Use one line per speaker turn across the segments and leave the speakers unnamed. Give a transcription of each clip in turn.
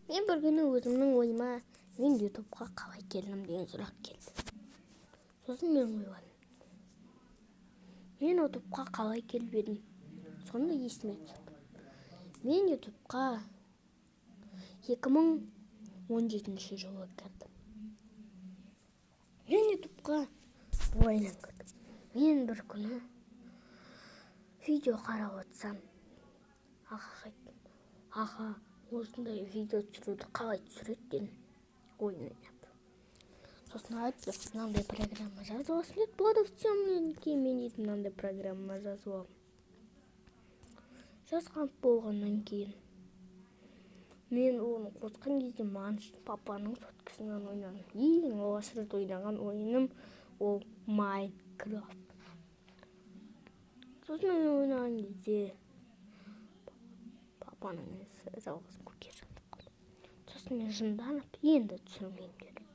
Мен бір күні өзімнің ойыма «Мен Ютубқа қалай келдім?» деген сұрақ келді. Сосын мен ойладым: мен Ютубқа қалай келіп едім? Сонда есіме түсірдім: мен Ютубқа 2017 жылы кірдім. Мен Ютубқа былайынан кірдім: мен бір күні видео қарап отырсам, ағаға айттым: «Аға, осындай видео түсіруді қалай түсіреді?» – дедім ойын ойнап. Сосын айтты: «Мынандай программа жазып аласың», – деді. Болады в кейін мен дейтін мынандай программа жазып алдым. Жазған болғаннан кейін мен оны қосқан кезде маған папаның соткасынан ойнадым. Ең алғаш рет ойнаған ойыным ол Майнкрафт. Сосын мен ойнаған кезде папаның інісі Жалғыз көке звондап қалды. Сосын мен жынданып, енді түсірмеймін дедім.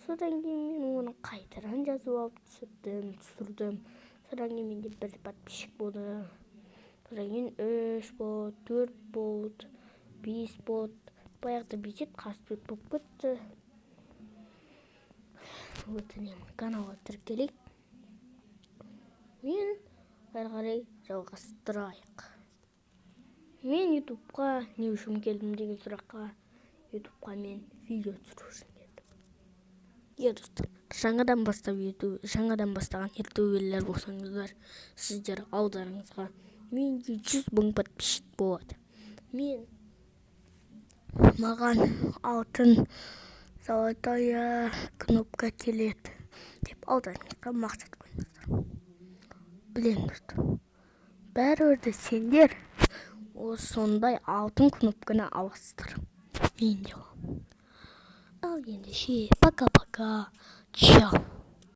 Содан кейін мен оны қайтадан жазып алып түсірдім. Содан кейін менде бір подписчик болды, содан кейін үш болды, төрт болды, бес болды. Баяғыда бес еді, қазір төрт болып кетті. Өтінемін, каналға тіркелейік мен әрі қарай жалғастырайық. Мен Ютубқа не үшін келдім деген сұраққа: Ютубқа мен видео түсіру үшін келдім. Иә, достар, жаңадан бастаған ютуберлер болсаңыздар, сіздер алдарыңызға менде 100 000 подписчик болады, мен маған алтын, золотая кнопка келеді деп алдарыңызға мақсат қойыңыздар. Білемін, достар, бәрібір де сендер сондай алтын кнопканы аласыздар, мен де аламын. Ал ендеше, пока пока, чао.